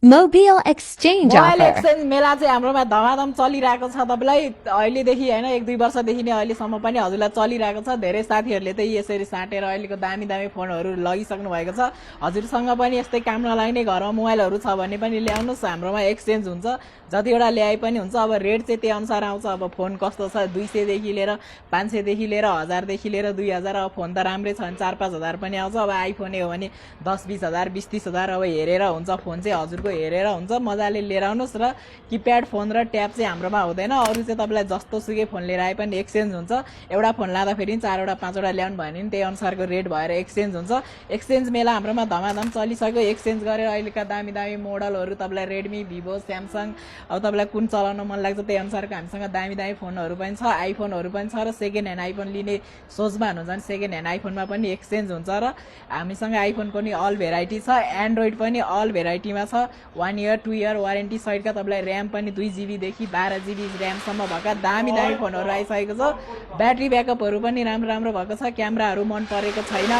Mobile exchange mobile offer. Exchange मेला चाहिँ हाम्रोमा धमाधम चलिरहेको छ। तपाईँलाई अहिलेदेखि होइन 1-2 वर्षदेखि नै अहिलेसम्म पनि हजुरलाई चलिरहेको छ। धेरै साथीहरूले त यसरी साटेर अहिलेको दामी दामी फोनहरू लगिसक्नु भएको छ। हजुरसँग पनि यस्तै काम नलाग्ने घरमा मोबाइलहरू छ भने पनि ल्याउनुहोस्, हाम्रोमा एक्सचेन्ज हुन्छ। जतिवटा ल्याए पनि हुन्छ। अब रेट चाहिँ त्यही अनुसार आउँछ। अब फोन कस्तो छ 200 देखि लिएर 500 देखि लिएर 1000 देखि लिएर 2000। अब फोन त राम्रै छ भने 4-5 हजार पनि आउँछ। अब आइफोनै हो भने 10-20 हजार 20-30 हजार अब हेरेर हुन्छ। फोन चाहिँ हजुरको हेरेर हुन्छ। मजाले लिएर आउनुहोस्। र किप्याड फोन र ट्याब चाहिँ हाम्रोमा हुँदैन। अरू चाहिँ तपाईँलाई जस्तो सुकै फोन लिएर आए पनि एक्सचेन्ज हुन्छ। एउटा फोन लाँदा फेरि 4वटा 5वटा ल्याउनु भयो भने त्यही अनुसारको रेट भएर एक्सचेन्ज हुन्छ। एक्सचेन्ज मेला हाम्रोमा धमाधम चलिसक्यो। एक्सचेन्ज गरेर अहिलेका दामी दामी मोडलहरू तपाईँलाई रेडमी, भिभो, स्यामसङ अब तपाईँलाई कुन चलाउन मन लाग्छ त्यही अनुसारको हामीसँग दामी दामी फोनहरू पनि छ। आइफोनहरू पनि छ र सेकेन्ड ह्यान्ड आइफोन लिने सोचमा हुनुहुन्छ भने सेकेन्ड ह्यान्ड आइफोनमा पनि एक्सचेन्ज हुन्छ। र हामीसँग आइफोनको नि अल भेराइटी छ। एन्ड्रोइड पनि अल भेराइटीमा छ। 1 इयर 2 इयर वारेन्टी सहितका तपाईँलाई ऱ्याम पनि 2 GB देखि 12 GB ऱ्यामसम्म भएका दामी दामी फोनहरू आइसकेको छ। ब्याट्री ब्याकअपहरू पनि राम्रो राम्रो भएको छ। क्यामेराहरू मन परेको छैन,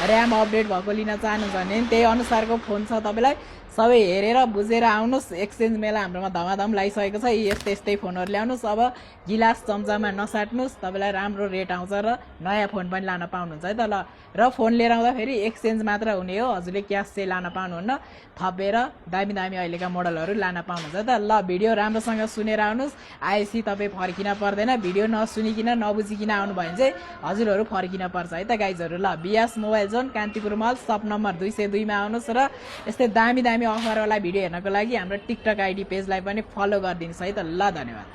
ऱ्याम अपडेट भएको लिन चाहनुहुन्छ भने त्यही अनुसारको फोन छ। तपाईँलाई सबै हेरेर बुझेर आउनुहोस्। एक्सचेन्ज मेला हाम्रोमा धमाधम लागिसकेको छ। यस्तै यस्तै फोनहरू ल्याउनुहोस्। अब गिलास चम्चामा नसाट्नुहोस्। तपाईँलाई राम्रो रेट आउँछ र नयाँ फोन पनि लान पाउनुहुन्छ है त ल। र फोन लिएर आउँदा फेरि एक्सचेन्ज मात्र हुने हो। हजुरले क्यास चाहिँ लान पाउनुहुन्न। थपेर दामी दामी अहिलेका मोडलहरू लान पाउनुहुन्छ है त ल। भिडियो राम्रोसँग सुनेर आउनुहोस्। आएपछि तपाईँ फर्किन पर्दैन। भिडियो नसुनिकन नबुझिकन आउनुभयो भने चाहिँ हजुरहरू फर्किन पर्छ है त गाइजहरू ल। बियास मोबाइल जोन कान्तिपुर मल सप नम्बर 202 मा आउनुहोस्। र यस्तै दामी दामी अफरवाला भिडियो हेर्नको लागि हाम्रो टिकटक आइडी पेजलाई पनि फलो गरिदिनुहोस् है त ल। धन्यवाद।